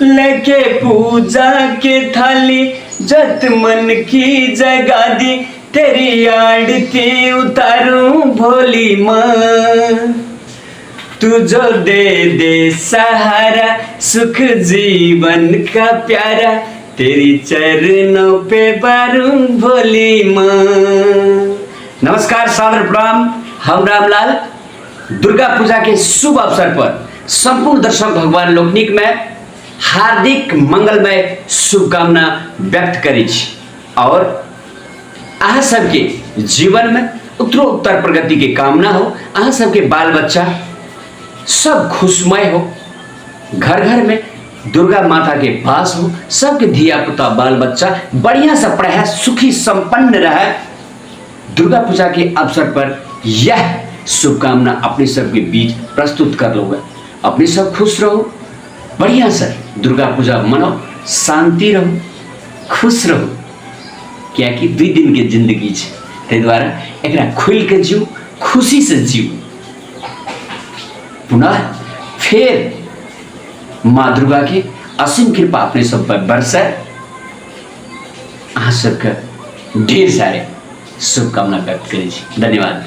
लेके पूजा के थाली जत मन की जगा दी, तेरी आरती उतारूं भोली माँ। तू जो दे दे सहारा, सुख जीवन का प्यारा, तेरी चरणों पे बारूं भोली माँ। नमस्कार, सादर प्रणाम। हम रामलाल दुर्गा पूजा के शुभ अवसर पर संपूर्ण दर्शक भगवान लोकनिक में हार्दिक मंगलमय शुभकामना व्यक्त करै छी और अहाँ सबके जीवन में उत्तरोत्तर प्रगति के कामना हो। अहाँ सबके बाल बच्चा सब खुशमय हो, घर घर में दुर्गा माता के पास हो, सबके धिया पुता बाल बच्चा बढ़िया से पढ़े, सुखी संपन्न रहे। दुर्गा पूजा के अवसर पर यह शुभकामना अपने सबके बीच प्रस्तुत कर लो। अपने सब खुश रहो, बढ़िया से दुर्गा पूजा मनाओ, शांति रहो, खुश रहो, कियाकि 2 दिन के जिंदगी छै, ताहि दुआरे एकरा खुलि के जीव, खुशी से जीव। पुनः फेर माँ दुर्गा के असीम कृपा अपने सब पर बरसे। अहाँ सबके ढेर सारे शुभकामना व्यक्त करै छी। धन्यवाद।